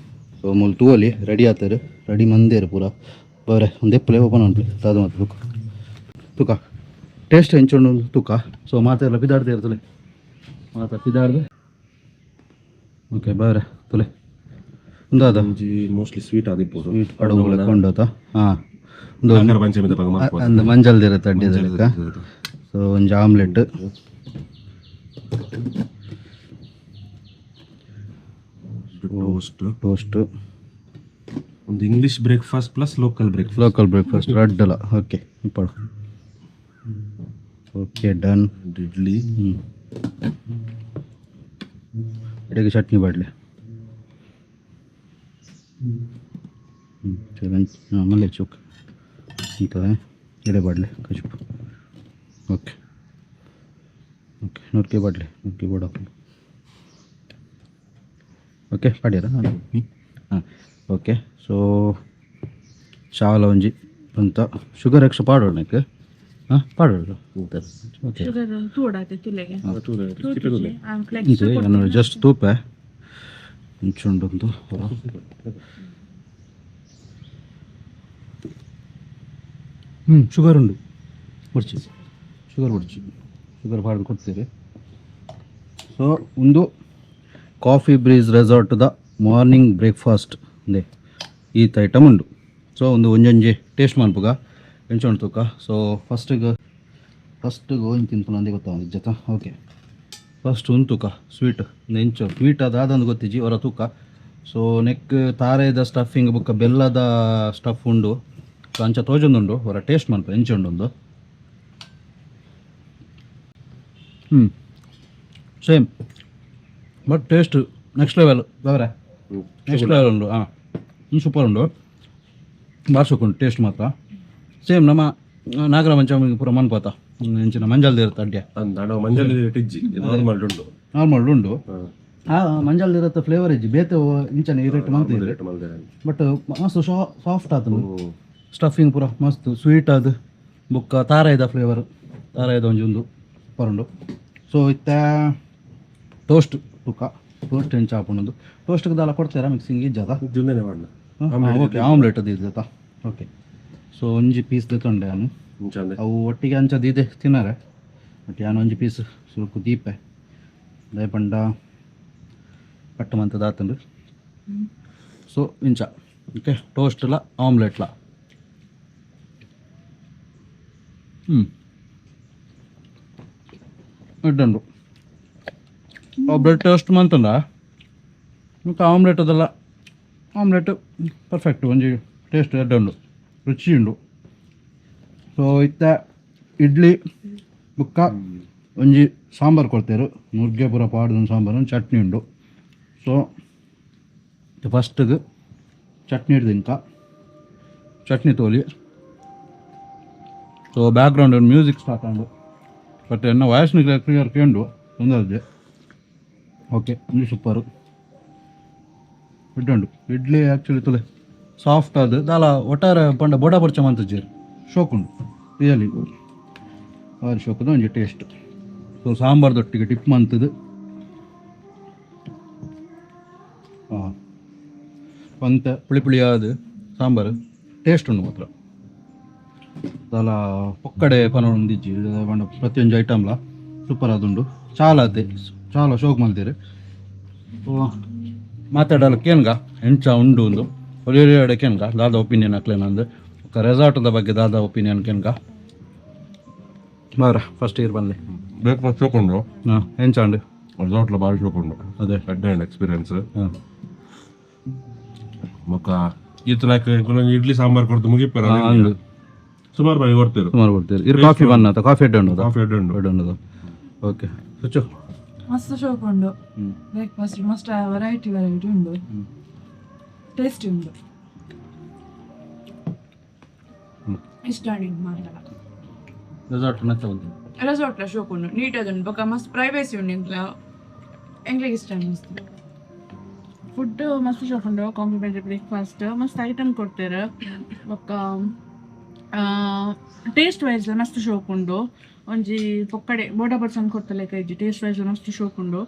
ಸೊ ಮೂಲು ತೂವೊಲಿ, ರೆಡಿ ಆತೇರು, ರೆಡಿ ಮಂದೇರು ಪೂರ. ಬರೆ ಒಂದು ಎಪ್ಪಲೆ ಓಪನ್ ಮನ್ಪುಲೆ. ದಾದ ಮಾತು ತೂಕ ತೂಕ, ಟೇಸ್ಟ್ ಎಂಚುಂಡು ತೂಕ. ಸೊ ಮಾತೆರ್ಲ ಪಿದಾಡ್ದೆ ಇರ್ತಲೆ, ಮಾತ ಪಿದಾಡ್ದೆ. ಓಕೆ, ಬಾರೆ ತುಲೆ ಉಂದಾದ. ಒಂಜಿ ಮೋಸ್ಟ್ಲಿ ಸ್ವೀಟ್ ಆದಿಪ್ಪೊಡು. ಸ್ವೀಟ್ ಕಡುಬು ಕೊಂಡೋತ. ಹಾಂ, ಒಂದು ನಾಗರ ಪಂಚಮಿದ ಪಗ ಮಲ್ಪುವ. ಅಂದ್ ಮಂಜಲ್ದಿರತ್ತೆ ಅಡ್ಡಿದ. ಸೊ ಒಂಜಿ ಆಮ್ಲೆಟ್. ಟೋಸ್ಟ್. ಟೋಸ್ಟ್. ಒಂದು English breakfast plus local breakfast. Local breakfast ರಡ್ಡಲ. Okay, ಇಪ್ಪಡು. Okay, done. Idli. ಹ್ಞೂ, ಇಡೀ ಚಟ್ನಿ ಬಾಡ್ಲಿ. ಹ್ಞೂ, ಹಾಂ, ಮಲ್ಲೆ ಚೂಕ್ ಇಂತ ಎಡೆ ಬಾಡ್ಲೆ ಕಚುಪ್. ಓಕೆ ಓಕೆ, ನುರ್ಕಿ ಬಾಡ್ಲೆ, ನುರ್ಕಿ ಬೋಡ. ಓಕೆ, ಪಾಡ್ಯಾರ. ಹಾಂ, ಓಕೆ. ಸೊ ಚಾಲ ಒಂಜಿ ಬಂತ. ಶುಗರ್ ಎಕ್ಸ್ಟ್ರಾ ಪಾಡೋಣ. ಹಾಂ, ಪಾಡೋಣ. ಓಕೆ. ಶುಗರ್ ತೂಡಾತೆ ತುಲೆಗೆ. ಇದು ನಾನು ಜಸ್ಟ್ ತೂಪೆ ಇಂಚುಂಡು. ಹ್ಞೂ, ಶುಗರ್ ಉಂಡು, ಬುಡ್ಚಿ, ಶುಗರ್ ಬುಡ್ಚಿ, ಶುಗರ್ ಪಾಡ್ದು ಕೊಡ್ತೀರಿ. ಸೊ ಒಂದು ಕಾಫಿ ಬ್ರೀಸ್ ರೆಸಾರ್ಟ್ದ ಮಾರ್ನಿಂಗ್ ಬ್ರೇಕ್ಫಾಸ್ಟ್ ಒಂದೇ ಈತ್ ಐಟಮ್ ಉಂಡು. ಸೊ ಒಂದು ಒಂಜೊಂಜಿ ಟೇಸ್ಟ್ ಮನ್ಪುಗ, ಎಂಚ ಉಂಡು ತೂಕ. ಸೊ ಫಸ್ಟಿಗೆ ಫಸ್ಟಿಗೆ ಓಂಜಿ ತಿನ್ಪುನ ಅಂದೇ ಗೊತ್ತಾಗ ಜತ. ಓಕೆ, ಫಸ್ಟ್ ಒಂದು ತೂಕ ಸ್ವೀಟ್ ಎಂಚ ಸ್ವೀಟ್ ಅದಾದಂದು ಗೊತ್ತಿಜ್ಜಿ, ಹೊರ ತೂಕ. ಸೊ ನೆಕ್ ತಾರೆದ ಸ್ಟಫಿಂಗ್ ಬೊಕ್ಕ ಬೆಲ್ಲದ ಸ್ಟಫ್ ಉಂಡು. ಸೊ ಅಂಚ ತೋಜೊಂದುಂಡು. ಹೊರ ಟೇಸ್ಟ್ ಮನ್ಪ ಎಂಚ ಉಂಡು ಒಂದು. Same, but taste next level ಅವರೇ, ನೆಕ್ಸ್ಟ್ ಲೆವೆಲ್ ಉಂಡು. ಹಾಂ, ಸೂಪರ್ ಉಂಡು, ಭಾರಿ ಉಂಟು. ಟೇಸ್ಟ್ ಮಾತ್ರ ಸೇಮ್ ನಮ್ಮ ನಾಗರ ಪಂಚಮಿ ಪೂರ ಮನ್ಪಾತ ಎಂಚಿನ ಮಂಜಲ್ದ ಇರುತ್ತೆ ಅಡ್ಡೆ. ಅಂದ್ ಮಂಜಲ್ ಇಜ್ಜಿ, ನಾರ್ಮಲ್ ಉಂಡು. ನಾರ್ಮಲ್ ಉಂಡು. ಆ ಮಂಜಲ್ದ ಇರುತ್ತೆ ಫ್ಲೇವರ್ ಇಜ್ಜಿ, ಬೇತೆ ಇಂಚನೆ ಈ ರೇಟ್ ಮಂತಿದ್ರೆ. ರೇಟ್ ಮಲ್ದೆ. ಬಟ್ ಮಸ್ತ್ ಸಾಫ್ಟ್ ಆತುಂಡು. ಸ್ಟಫಿಂಗ್ ಪೂರ ಮಸ್ತ್ ಸ್ವೀಟ್ ಅದು ಬೊಕ್ಕ ತಾರಾಯ್ದ ಫ್ಲೇವರ್, ತಾರಾಯ್ದ ಒಂಜಿ ಉಂದು ಪರುಂಡು. ಸೊ ಇತ್ತೆ ಟೋಸ್ಟ್ ತುಕ್ಕ, ಟೋಸ್ಟ್ ಎಂಚ ಆಪುಂಡು. ಟೋಸ್ಟ್ಗೆ ದಾಲ ಕೊಡ್ತೀರಾ ಮಿಕ್ಸಿಂಗ್ ಇಜ್ಜದ? ಜುಂದನೆ ಮಾಡ್ನ. ಓಕೆ, ಆಮ್ಲೆಟ್ ಅದು ಇದ್ದಾ. ಓಕೆ, ಸೊ ಒಂಜಿ ಪೀಸ್ ದೆತೊಂಡೆ ನಾನು. ಇಂಚಂದೆ. ಅವು ಒಟ್ಟಿಗೆ ಅಂಚ ದೀದೆ ತಿನ್ನರೆ, ಬಟ್ ಯಾನ್ ಒಂಜಿ ಪೀಸ್ ಸುರುಕು ದೀಪೆ, ದಾಯೆ ಪಂಡ ಕಟ್ಟು ಮಂತದ ಆತುಂಡು. ಸೊ ಇಂಚ. ಓಕೆ, ಟೋಸ್ಟ್ಲ ಆಮ್ಲೆಟ್ಲ. ಎಡ್ಡೆ ಉಂಡು. ಬ್ರೆಡ್ ಟೋಸ್ಟ್ ಮಂತುಂಡ ಮತ್ತು ಆಮ್ಲೆಟ್ ಅದೆಲ್ಲ, ಆಮ್ಲೆಟ್ ಪರ್ಫೆಕ್ಟ್. ಒಂಜಿ ಟೇಸ್ಟ್ ಎಡ್ಡೆ ಉಂಡು, ರುಚಿ ಉಂಡು. ಸೊ ಇತ್ತೆ ಇಡ್ಲಿ ಬುಕ್ಕ ಒಂಜಿ ಸಾಂಬಾರು ಕೊಡ್ತೇರು. ನುಗ್ಗೆ ಪೂರ ಪಾಡ್ದು ಒಂದು ಸಾಂಬಾರು, ಒಂದು ಚಟ್ನಿ ಉಂಡು. ಸೊ ಫಸ್ಟಿಗೆ ಚಟ್ನಿ ಹಿಡ್ದು ಇಂಕ ಚಟ್ನಿ ತೋಲಿ. ಸೊ ಬ್ಯಾಕ್ಗ್ರೌಂಡ್ ಮ್ಯೂಸಿಕ್ ಸ್ಟಾರ್ಟ್ ಆಂಡು, ಬಟ್ ಎನ್ನ ವಾಯ್ಸ್ ಕ್ಲಿಯರ್ ಕೇಂಡು ತೊಂದರೆ. ಓಕೆ, ಒಂದು ಸೂಪರು ಎಡ್ಡೆ ಉಂಡು. ಇಡ್ಲಿ ಆ್ಯಕ್ಚುಲಿ ತುಲೆ ಸಾಫ್ಟ್ ಅದು ದಾಲ ಒಟ್ಟಾರೆ ಪಂಡ ಬೋಡ ಬೊರ್ಚ ಮಂತುಜೆರ್. ಶೋಕುಂಡು, ರಿಯಲಿ ಭಾರಿ ಶೋಕುದ ಒಂಜಿ ಟೇಸ್ಟ್. ಸೊ ಸಾಂಬಾರ್ ದೊಟ್ಟಿಗೆ ಡಿಪ್ ಮಂತುದು. ಹಾಂ, ಒಂತೆ ಪುಳಿ ಪುಳಿಯಾದ ಸಾಂಬಾರು, ಟೇಸ್ಟ್ ಉಂಡು ಮಾತ್ರ. ದಾಲ ಪೊಕ್ಕಡೆ ಪನೊಂದಿಜ್ಜಿ ಪಂಡ ಪ್ರತಿಯೊಂಜಿ ಐಟಮ್ಲ ಸೂಪರ್ ಆದುಂಡು. ಚಾಲ ಅತೆ ಚಾಲ ಶೋಕ್ ಮಲ್ತೆರ್. ಸೊ ಮಾತಾಡಲು ಕೇನ್ಗ ಎಂಚ ಉಂಡು ಒಂದು ಒಳ್ಳೆ ಕೇನ್ಗ, ದಾದ ಒಪಿನಿಯನ್ ಅಕ್ಲೇನಂದು, ಬೊಕ್ಕ ರೆಸಾರ್ಟ್ದ ಬಗ್ಗೆ ದಾದ ಒಪಿನಿಯನ್ ಕೇನ್ಗ. ಬಾರ, ಫಸ್ಟ್ ಇಯರ್ ಬನ್ನಿ. ಬ್ರೇಕ್ಫಾಸ್ಟ್ ತಗೊಂಡು. ಹಾಂ, ಎಂಚ ಉಂಡು? ರೆಸಾರ್ಟ್ಲ ಭಾರಿ ಶೋಕುಂಡು. ಅದೇ. ಎಡ್ಡೆ ಎಕ್ಸ್ಪೀರಿಯನ್ಸ್. ಹಾಂ. ಬೊಕ್ಕ ಈತ್ ಲೈಕ್ ಇಡ್ಲಿ ಸಾಂಬಾರ್ ಕೊಡ್ದು ಮುಗಿಪೆರ. ಅಂದು. ಸುಮಾರು ಬಾರಿ ಕೊಡ್ತೇರು. ಸುಮಾರು ಕೊಡ್ತೀರಿ. ಇರು ಕಾಫಿ ಬನ್ನ, ಕಾಫಿ ಎಡ್ಡೆ ಉಂಡು. ಕಾಫಿ ಎಡ್ಡೆ ಉಂಡು. ಎಡ್ಡೆ ಉಂಡು. ಓಕೆ ಸುಚ್ಚು. ಮಸ್ತ್ ಶೋಕ್ ಉಂಡು. ಬ್ರೇಕ್ಫಾಸ್ಟ್ ಮಸ್ತ್ ವೆರೈಟಿ ವೆರೈಟಿ ಉಂಡು, ಟೇಸ್ಟಿ ಉಂಡು. ಇಷ್ಟ ಆಂಡ್ ಮಾತ್ರ. ರೆಸಾರ್ಟ್ ನಚ್ಚ ಉಂಟು. ರೆಸಾರ್ಟ್ಲ ಶೋಕ್ ಉಂಡು, ನೀಟ್ ಉಂಡು, ಬೊಕ ಮಸ್ತ್ ಪ್ರೈವೇಸಿ ಉಂಡು. ಎಂಕ್ಲ ಎಂಕ್ಲೆಗ್ ಇಷ್ಟ ಮಸ್ತ್. ಫುಡ್ ಮಸ್ತ್ ಶೋಕ್ ಉಂಡು. ಕಾಂಪ್ಲಿಮೆಂಟರಿ ಬ್ರೇಕ್ಫಾಸ್ಟ್, ಮಸ್ತ್ ಐಟಮ್ ಕೊಡ್ತಾರೆ. ಬೊಕ್ಕ ಟೇಸ್ಟ್ ವೈಸ್ ಮಸ್ತ್ ಶೋಕ್ ಉಂಡು. ಒಂಜಿ ಪೊಕ್ಕಡೆ ಬೋಡ ಪರ್ಸನ್ ಕೊಡ್ತಲೆಕ್ಕ ಇಜ್ಜಿ. ಟೇಸ್ಟ್ ವೈಸ್ ಮಸ್ತ್ ಶೋಕ್ ಉಂಡು.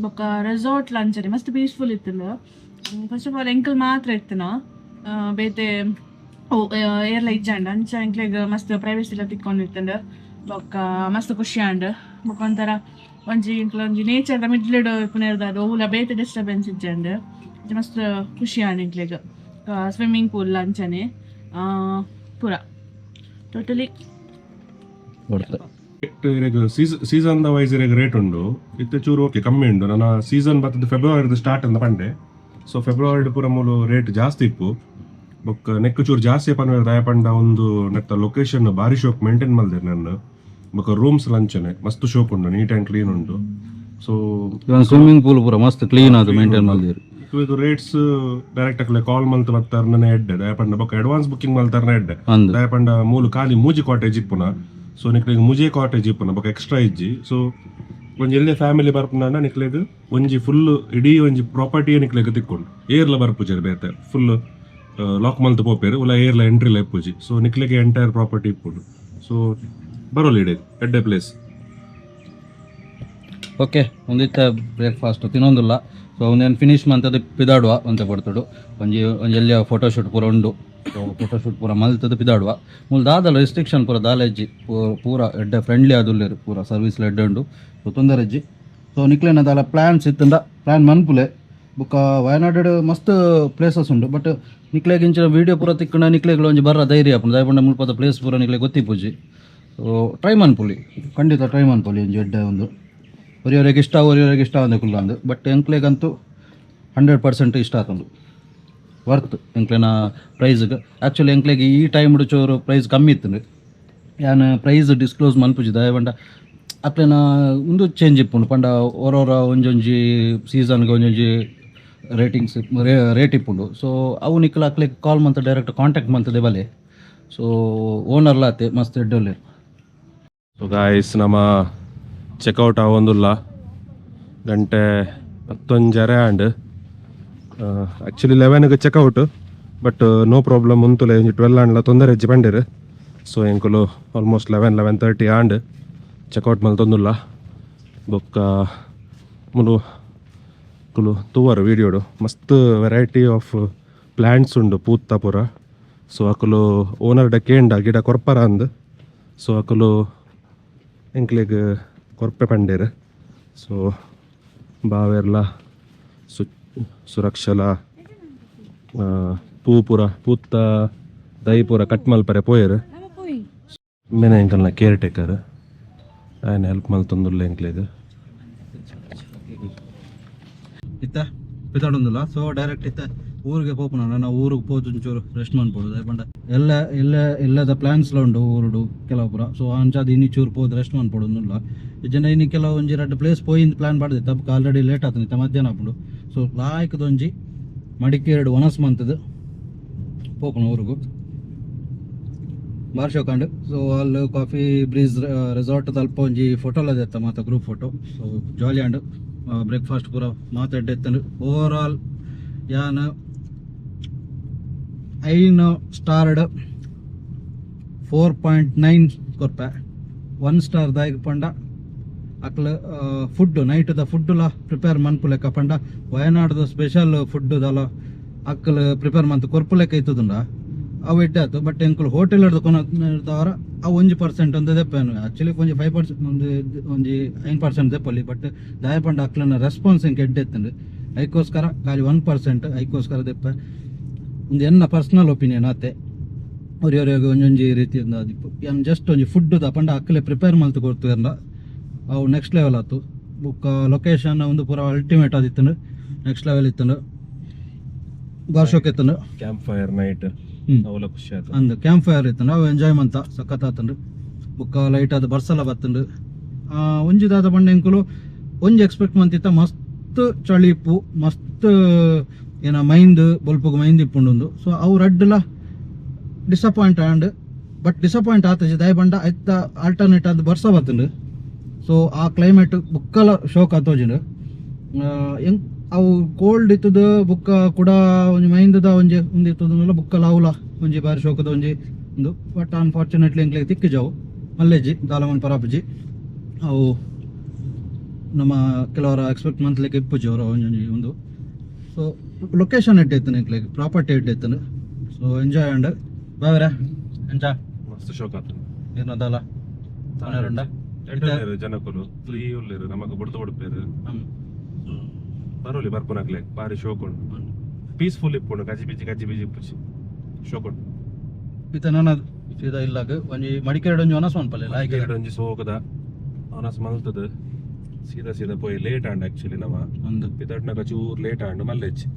ಬೊಕ್ಕ ರೆಸಾರ್ಟ್ ಲಂಚರಿ ಮಸ್ತ್ ಪೀಸ್ಫುಲ್ ಇತ್ತುಂಡು. ಫಸ್ಟ್ ಆಫ್ ಆಲ್ ಎಂಕಲ್ ಮಾತ್ರ ಇತ್ತುನ, ಬೇತೆ ಓ ಏರ್ಲ ಇಜ್ಜಾಂಡ್. ಅಂಚ ಎಂಕ್ಲೆಗ್ ಮಸ್ತ್ ಪ್ರೈವೇಸಿ ಎಲ್ಲ ತಿಕ್ಕೊಂಡಿತ್ತುಂಡು. ಬೊಕ್ಕ ಮಸ್ತ್ ಖುಷಿ ಆಂಡ್. ಬೊಕ್ಕ ಒಂಥರ ಒಂಜಿ ಎಂಕ್ಲ ಒಂಜಿ ನೇಚರ್ದ ಮಿಡ್ಲ್ ಇಪ್ಪುನೆರ್ದ ಒವುಲ ಬೇತೆ ಡಿಸ್ಟರ್ಬೆನ್ಸ್ ಇಜ್ಜಂಡ್. ಅಂಚ ಮಸ್ತ್ ಖುಷಿ ಆಂಡ್ ಎಂಕ್ಲೆಗ್. ಸ್ವಿಮ್ಮಿಂಗ್ ಪೂಲ್ ಅಂಚನೆ ಪೂರ ಟೋಟಲಿ. ಕೊಡ್ತೆ. ಇರೆಗ್ ಸೀಸನ್ the wise ಇರೆಗ್ ರೇಟ್ ಉಂಡು. ಇತ್ತೆ ಚೂರು ಓಕೆ ಕಮ್ಮಿ ಉಂಡು. ನನ್ನ ಸೀಸನ್ ಬತ್ತದ ಫೆಬ್ರವರಿ ಸ್ಟಾರ್ಟ್ ಅಂತ ಪಂಡೆ. ಸೊ ಫೆಬ್ರವರಿ ಪೂರ ಮೂಲು ರೇಟ್ ಜಾಸ್ತಿ ಇಪ್ಪು. ಬೊಕ್ಕ ನೆಕ್ ಚೂರು ಜಾಸ್ತಿ ಪನ್ವೇರ್ ದಾಯ ಪಂಡ ಒಂದು ನೆತ್ತ ಲೊಕೇಶನ್ ಬಾರಿ ಶೋಕ್ ಮೇಂಟೈನ್ ಮಲ್ದೇರ್ ನನ್ನ. ಬೊಕ್ಕ ರೂಮ್ಸ್ ಲಂಚನೆ ಮಸ್ತ್ ಶೋಕ್ ಉಂಡು, ನೀಟ್ ಆ್ಯಂಡ್ ಕ್ಲೀನ್ ಉಂಡು. ಸೊ ಇವನ್ ಸ್ವಿಮ್ಮಿಂಗ್ ಪೂಲ್ ಪೂರ ಮಸ್ತ್ ಕ್ಲೀನ್ ಅದು ಮೇಂಟೈನ್ ಮಲ್ದಿರು. ಇದು ರೇಟ್ಸ್ ಡೈರೆಕ್ಟ್ ಅಕ್ಲೆ ಕಾಲ್ ಮಲ್ತ್ ಬತ್ತಾರ್ನೇ ಎಡ್ಡೆ. ದಾಯ ಪಂಡ ಬೊಕ್ಕ ಅಡ್ವಾನ್ಸ್ ಬುಕಿಂಗ್ ಮಲ್ತಾರ್ನ ಎಡ್ಡೆ. ಅಂದ್. ದಾಯ ಪಂಡ ಮೂಲು ಖಾಲಿ ಮೂಜಿ ಕಾಟೇಜ್ ಇಪ್ಪುನ. ಸೊ ನಿಕ್ಲೆಗ್ ಮುಜೆ ಕಾಟೇಜ್ ಇಪ್ಪುನ, ಬೊಕ್ಕ ಎಕ್ಸ್ಟ್ರಾ ಇಜ್ಜಿ. ಸೊ ಒಂಜಿ ಎಲ್ಲೆ ಫ್ಯಾಮಿಲಿ ಬರ್ಪುನ ನಿಕ್ಲೆಗ್ ಒಂಜಿ ಫುಲ್ ಇಡೀ ಒಂಜಿ ಪ್ರಾಪರ್ಟಿ ನಿಕ್ಲೆಗ್ ತಿಕ್ಕೊಂಡು. ಏರ್ಲ ಬರ್ಪುಜೆರ್ ಬೇತೆ. ಫುಲ್ ಲಾಕ್ ಮಲ್ತ್ ಪೋಪೇರು. ಉಲ ಏರ್ಲ ಎಂಟ್ರಿಲ ಇಪ್ಪುಜಿ. ಸೊ ನಿಕ್ಲೆಗ್ ಎಂಟೈರ್ ಪ್ರಾಪರ್ಟಿ ಇಪ್ಪುಂಡು. ಸೊ ಬರೋಲಿ ಇಡೀ ಎಡ್ಡೆ ಪ್ಲೇಸ್. ಓಕೆ, ಒಂದಿತ್ತ ಬ್ರೇಕ್ಫಾಸ್ಟ್ ತಿನ್ನೊಂದಿಲ್ಲ. ಸೊ ಒಂದೇನು ಫಿನಿಶ್ ಮಂತದ್ದು ಪಿದಾಡುವ ಅಂತ ಪಡ್ತುಡು. ಒಂಜಿ ಒಂಜಿ ಎಲ್ಲಿಯ ಫೋಟೋಶೂಟ್ ಪೂರ ಉಂಡು. ಸೊ ಫೋಟೋಶೂಟ್ ಪೂರ ಮಲ್ತದ್ದು ಪಿದಾಡುವ. ಮೂಲು ದಾದಲ್ಲ ರೆಸ್ಟ್ರಿಕ್ಷನ್ ಪೂರ ದಾಲ ಇಜ್ಜಿ. ಪೂರ ಎಡ್ಡೆ ಫ್ರೆಂಡ್ಲಿ ಆದುಲ್ಲೇರು. ಪೂರ ಸರ್ವಿಸ್ ಎಡ್ಡೆ ಉಂಡು. ಸೊ ತೊಂದರೆ ಇಜ್ಜಿ. ಸೊ ನಿಕ್ಲೆನ ದಾಲ ಪ್ಲ್ಯಾನ್ಸ್ ಇತ್ತಂಡ ಪ್ಲ್ಯಾನ್ ಮನ್ಪುಲೆ. ಬೊಕ್ಕ ವಯನಾಡ್ ಮಸ್ತ್ ಪ್ಲೇಸಸ್ ಉಂಡು. ಬಟ್ ನಿಕ್ಲೆಗ್ ಇಂಚಿನ ವೀಡಿಯೋ ಪೂರ ತಿಕ್ಕಂಡ ನಿಕ್ಲೆಗ್ ಒಂಜಿ ಬರ್ರ ಧೈರ್ಯ ಆಪುಂಡು. ದಾಯೆ ಪಂಡ ಮುಲ್ಪದ ಪ್ಲೇಸ್ ಪೂರ ನಿಕ್ಲೆಗ್ ಗೊತ್ತಿಪ್ಪುಜಿ. ಸೊ ಟ್ರೈ ಮನ್ಪುಲಿ, ಖಂಡಿತ ಟ್ರೈ ಮನ್ಪುಲಿ. ಒಂಜಿ ಎಡ್ಡೆ ಒಂದು ಒರಿಯವರಿಗೆ ಇಷ್ಟ, ಒರಿಯವರಿಗೆ ಇಷ್ಟ ಅಂದೆ ಕುಲ್ಲಂದು. ಬಟ್ ಎಂಕ್ಲೆಗಂತೂ 100% ಇಷ್ಟ ಆತುಂಡು. ವರ್ತ್ ಎಂಕ್ಲೆನ ಪ್ರೈಸ್ಗೆ. ಆ್ಯಕ್ಚುಲಿ ಎಂಕ್ಲೆಗ್ ಈ ಟೈಮ್ ಚೂರು ಪ್ರೈಸ್ ಕಮ್ಮಿ ಇತ್ತು. ಯಾನ್ ಪ್ರೈಸ್ ಡಿಸ್ಕ್ಲೋಸ್ ಮನ್ಪುಜಿ. ದಾಯೆ ಪಂಡ ಅಕ್ಲೆನ ಉಂದು ಚೇಂಜ್ ಇಪ್ಪುಂಡು. ಪಂಡ ಓರೋರ ಒಂಜೊಂಜಿ ಸೀಸನ್ಗೆ ಒಂಜೊಂಜಿ ರೇಟಿಂಗ್ಸ್ ರೇಟ್ ಇಪ್ಪುಂಡು. ಸೊ ಅವು ನಿಕ್ಲ ಅಕ್ಲೆಗ್ ಕಾಲ್ ಮಂತ್ ಡೈರೆಕ್ಟ್ ಕಾಂಟ್ಯಾಕ್ಟ್ ಮಂತದೆ ಬಲೆ. ಸೊ ಓನರ್ಲಾತೆ ಮಸ್ತ್ ಎಡ್ಡೆ ಉಲ್ಲೆರ್. ಸೊ ಗಾಯ್ಸ್, ನಮ್ಮ ಚೆಕ್ಔಟ್ ಆವೊಂದುಲ್ಲ. ಗಂಟೆ 11:30 ಆಂಡ್. ಆ್ಯಕ್ಚುಲಿ 11ಗೆ ಚೆಕ್ಔಟ್, ಬಟ್ ನೋ ಪ್ರಾಬ್ಲಮ್, ಉಂತುಲೆ, ಒಂಜಿ 12 ಆಂಡ್ಲ ತೊಂದರೆ ಇಜ್ಜಿ ಪಂಡೆರ್. ಸೊ ಎಂಕುಲು ಆಲ್ಮೋಸ್ಟ್ 11, 11:30 ಆಂಡ್, ಚೆಕ್ಔಟ್ ಮಲ್ತೊಂದುಲ್ಲ. ಬೊಕ್ಕ ಮುಲು ಕುಲು ತೂವರು ವೀಡಿಯೋಡು, ಮಸ್ತ್ ವೆರೈಟಿ ಆಫ್ ಪ್ಲ್ಯಾಂಟ್ಸ್ ಉಂಡು, ಪೂತ್ತ ಪೂರ. ಸೊ ಅಕುಲು ಓನರ್ಡ ಕೇಂಡ ಗಿಡ ಕೊರ್ಪರ ಅಂದ್. ಸೊ ಅಕುಲು ಎಂಕ್ಲೆಗ್ ಕೊರ್ಪೆ ಪಂಡೇರು. ಸೊ ಬಾವೆರ್ಲ ಸುರಕ್ಷಲ ಪೂ ಪೂರ, ಪೂತ್ತ ದೈ ಪೂರ ಕಟ್ ಮಲ್ಪರೆ ಪೋಯೆರ್. ಮೇನೆ ಎಂಕಲ್ನ ಕೇರ್ ಟೇಕರ್. ಆಯ್ನ ಹೆಲ್ಪ್ ಮಲ್ತೊಂದುಲ್ಲ ಎಂಕ್ಲೆಗ್. ಇತ್ತ ಪಿದಾಡೊಂದಿಲ್ಲ. ಸೊ ಡೈರೆಕ್ಟ್ ಇತ್ತ ಊರಿಗೆ ಪೋಪುನ. ನಾವು ಊರಿಗೆ ಪೋದು ಒಂಚೂರು ರೆಸ್ಟ್ ಮನ್ಪೊಡು. ದಾಯೆ ಪಂಡ ಎಲ್ಲ ಎಲ್ಲ ಎಲ್ಲದ ಪ್ಲ್ಯಾನ್ಸ್ಲ ಉಂಡು ಊರುಡು ಕೆಲವು ಪೂರ. ಸೊ ಅಂಚಾದ್ ಇನಿ ಚೂರು ಪೋದು ರೆಸ್ಟ್ ಮನ್ಪೊಡು. ಇಜ್ಜಂಡ ಇನಿ ಕೆಲವು ಒಂಜಿ ರಡ್ಡ್ ಪ್ಲೇಸ್ ಪೋಯಿಂದ್ ಪ್ಲಾನ್ ಪಾಡ್ದಿತ್ತ. ಬೊಕ್ಕ ಆಲ್ರೆಡಿ ಲೇಟ್ ಆತುಂಡು, ಇತ್ತ ಮಧ್ಯಾಹ್ನ ಆಪುಂಡು. ಸೊ ಲಾಯ್ಕದೊಂಜಿ ಮಡಿಕೇರಿಡ್ ವನಸ್ ಮಂತದು ಪೋಪುನ ಊರುಗು. ಬಾರಿ ಶೋಕಂಡ್. ಸೊ ಅಲ್ಲಿ ಕಾಫಿ ಬ್ರೀಸ್ ರೆಸಾರ್ಟ್ ತಲ್ಪ ಒಂಜಿ ಫೋಟೋ ದೆತ್ತ ಮಾತ ಗ್ರೂಪ್ ಫೋಟೋ. ಸೊ ಜಾಲಿ ಆಂಡ್. ಬ್ರೇಕ್ಫಾಸ್ಟ್ ಪೂರ ಮಾತ ಎಡ್ಡೆ ಇತ್ತುಂಡು. ಓವರ್ ಆಲ್ ಯಾನ್ 5 ಸ್ಟಾರ್ಡ್ 4.9 ಕೊರ್ಪೆ. 1 ಸ್ಟಾರ್ ದಾಯಗ್ ಪಂಡ ಅಕ್ಲ ಫುಡ್, ನೈಟ್ದ ಫುಡ್ಲ ಪ್ರಿಪೇರ್ ಮನ್ಪುಲೆಕ್ಕ ಪಂಡ ವಯನಾಡ್ದ ಸ್ಪೆಷಲ್ ಫುಡ್ ದಾಲ ಅಕ್ಕಲ್ ಪ್ರಿಪೇರ್ ಮಂತ್ ಕೊರ್ಪುಲೆಕ್ಕ ಇತ್ತುದುಂಡ ಅವು ಎಡ್ಡೆ ಆತು. ಬಟ್ ಎಂಕುಲು ಹೋಟೆಲ್ ಕೊನದವರ ಅವು 1% ಒಂದು ದೆಪ್ಪೇನು. ಆಕ್ಚುಲಿ ಒಂಜಿ 5% ಒಂದು ಒಂಜಿ 9% ದೆಪ್ಪಲಿ. ಬಟ್ ದಾಯ ಪಂಡ ಅಕ್ಲನ ರೆಸ್ಪಾನ್ಸ್ ಎಂಕ್ ಎಡ್ಡೆ ಇತ್ತುಂಡು. ಐಕೋಸ್ಕರ ಖಾಲಿ 1% ಐಕೋಸ್ಕರ ದೆಪ್ಪೆ. ಒಂದು ಎನ್ನ ಪರ್ಸನಲ್ ಒಪಿನಿಯನ್ ಆತೆ. ಒರಿಯೊರಿಯಗ್ ಒಂಜೊಂಜಿ ರೀತಿಯಿಂದ ಆದಿಪ್ಪು. ಯಾನ್ ಜಸ್ಟ್ ಒಂಜಿ ಫುಡ್ ದ ಪಂಡ ಅಕ್ಕಲೆ ಪ್ರಿಪೇರ್ ಮಲ್ತ್ ಕೊರ್ತುವೆರ್ಂಡ ಅವು ನೆಕ್ಸ್ಟ್ ಲೆವೆಲ್ ಆತು. ಬೊಕ್ಕ ಲೊಕೇಶನ್ ಒಂದು ಪೂರ ಅಲ್ಟಿಮೇಟ್ ಆದಿತ್ತುಂಡು, ನೆಕ್ಸ್ಟ್ ಲೆವೆಲ್ ಇತ್ತುಂಡು, ಬಾರಿ ಶೋಕ್ ಇತ್ತುಂಡು. Camp fire night. ಅವಲ ಖುಷಿ ಆತು. ಅಂದ್, ಕ್ಯಾಂಪ್ ಫೈರ್ ಇತ್ತಂಡ ಅವು ಎಂಜಾಯ್ ಮಂತ ಸಖತ್ ಆತುಂಡು. ಬೊಕ್ಕ ಲೈಟ್ ಆದ್ ಬರ್ಸಲ ಬತ್ತುಂಡು. ಒಂಜಿ ದಾದ ಪಂಡ, ಎಂಕುಲು ಒಂಜಿ ಎಕ್ಸ್ಪೆಕ್ಟ್ ಮಂತಿತ್ತ, ಮಸ್ತ್ ಚಳಿ ಇಪ್ಪು, ಮಸ್ತ್ ಏನ ಮೈಂದ್ ಬೊಲ್ಪುಗು ಮೈಂದ್ ಇಪ್ಪುಂಡು. ಸೊ ಅವು ರಡ್ಡ್ಲ ಡಿಸಪಾಯಿಂಟ್ ಆಂಡ್. ಬಟ್ ಡಿಸಪಾಯಿಂಟ್ ಆತಜಿ, ದಾಯೆ ಪಂಡ ಐತ ಆಲ್ಟರ್ನೇಟ್ ಆದ್ ಬರ್ಸ ಬತ್ತುಂಡು. ಸೊ ಆ ಕ್ಲೈಮೇಟ್ ಬುಕ್ಕಲ ಶೋಕ್ ಆತೋಜಿಂಡು. ಎಂಕ್ ಅವು ಕೋಲ್ಡ್ ಇತ್ತದ, ಬುಕ್ಕ ಕುಡ ಒಂಜಿ ಮೈಂದದ ಒಂಜಿ ಉಂದು ಇತ್ತದಲ್ಲ, ಬುಕ್ಕಲ ಅವಲ ಒಂಜಿ ಬಾರಿ ಶೋಕದ ಒಂಜಿ ಉಂದು. ಬಟ್ ಅನ್ಫಾರ್ಚುನೇಟ್ಲಿ ಎಂಕ್ಲೆಗ್ ತಿಕ್ಕಿಜವು ಮಲ್ಲೆಜ್ಜಿ, ದಾಲ ಮನ್ಪರಾಪುಜಿ. ಅವು ನಮ್ಮ ಕೆಲವರ ಎಕ್ಸ್ಪೆಕ್ಟ್ ಮಂತ್ಲಿಕ್ಕೆ ಇಪ್ಪುಜಿ ಅವರ ಒಂಜೊಂಜಿ ಉಂದು. ಸೊ ಲೊಕೇಶನ್ ಎಡ್ಡೆ ಇತ್ತು ಎಂಕ್ಲೆಗ್, ಪ್ರಾಪರ್ಟಿ ಎಡ್ಡೆ ಇತ್ತು. ಸೊ ಎಂಜಾಯ್ ಆಂಡ್ ಬಾವರ ಎಂಚ? ಮಸ್ತ್ ಶೋಕ್ ಆತು. ಏನದಲ್ಲ ಉಂಡ? ಎಡ್ಡೆ ಉಲ್ಲೆರ್ ಜನಕುಲು, ಫ್ರೀ ಉಲ್ಲೆರ್, ನಮಕ್ ಬುಡ್ದು ಬುಡ್ಪೇರು. ಬರೋಲಿ ಬರ್ಪುನಕ್ಲೆ, ಬಾರಿ ಶೋಕ್ ಉಂಡು, ಪೀಸ್ಫುಲ್ ಇಪ್ಪುಂಡು. ಗಜಿ ಬಿಜಿ ಗಜಿ ಬಿಜಿ ಇಪ್ಪುಜಿ, ಶೋಕ್ ಉಂಡು. ಇತ್ತೆ ನನ ಸೀದಾ ಇಲ್ಲಾಗ ಒಂಜಿ ಮಡಿಕೇರಿ ಒಂಜಿ ವನಸ್ ಮನ್ಪಲೆ ಲಾಯ್ಕ್. ಮಡಿಕೇರಿಡ್ ಒಂಜಿ ಸೋಕದ ವನಸ್ ಮಲ್ತದ ಸೀದಾ ಸೀದಾ ಪೋಯಿ. ಲೇಟ್ ಆಂಡ್ ಆಕ್ಚುಲಿ ನಮ್ಮ ಒಂದು ಪಿದಡ್ನಗ ಚೂರ್ ಲೇಟ್ ಆಂಡ್, ಮಲ್ಲೆಜ್ಜಿ.